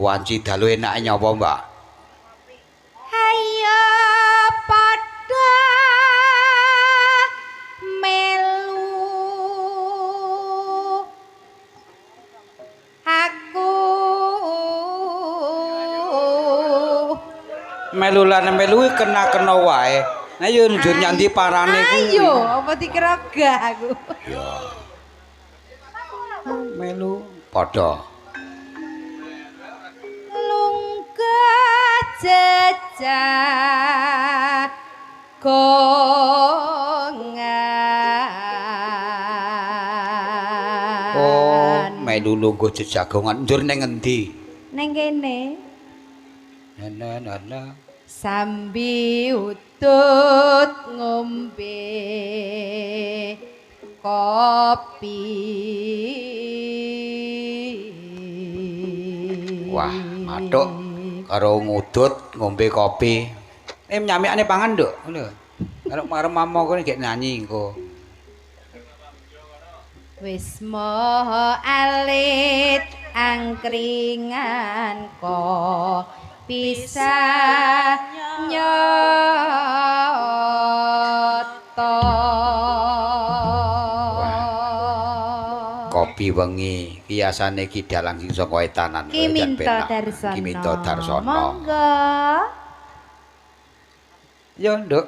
Wanci dalu enake nyapa, Mbak? Ayo padha melu aku. Melu lan melu kena-kena wae. Nah yo njur nyandi parane kuwi. Ayo, apa dikira gak aku? Ya. Melu padha. Lunga jejagongan. Oh, melu lungguh jejagongan njur ning endi? Ning kene. Nah, nah, nah. Sambi udut ngombe kopi. Wah, mathuk karo ngudut ngombe kopi. Nyamikane pangan, Nduk. Ngono. Karo marem mamo kono gek nyanyi engko. Wis moho alit angkringan ko bisa nyoto. Kopi wengi kiasane ki dalang sing saka etanan Ki Minto Darsono. Ki Minto Darsono. Monggo. Yo, Nduk.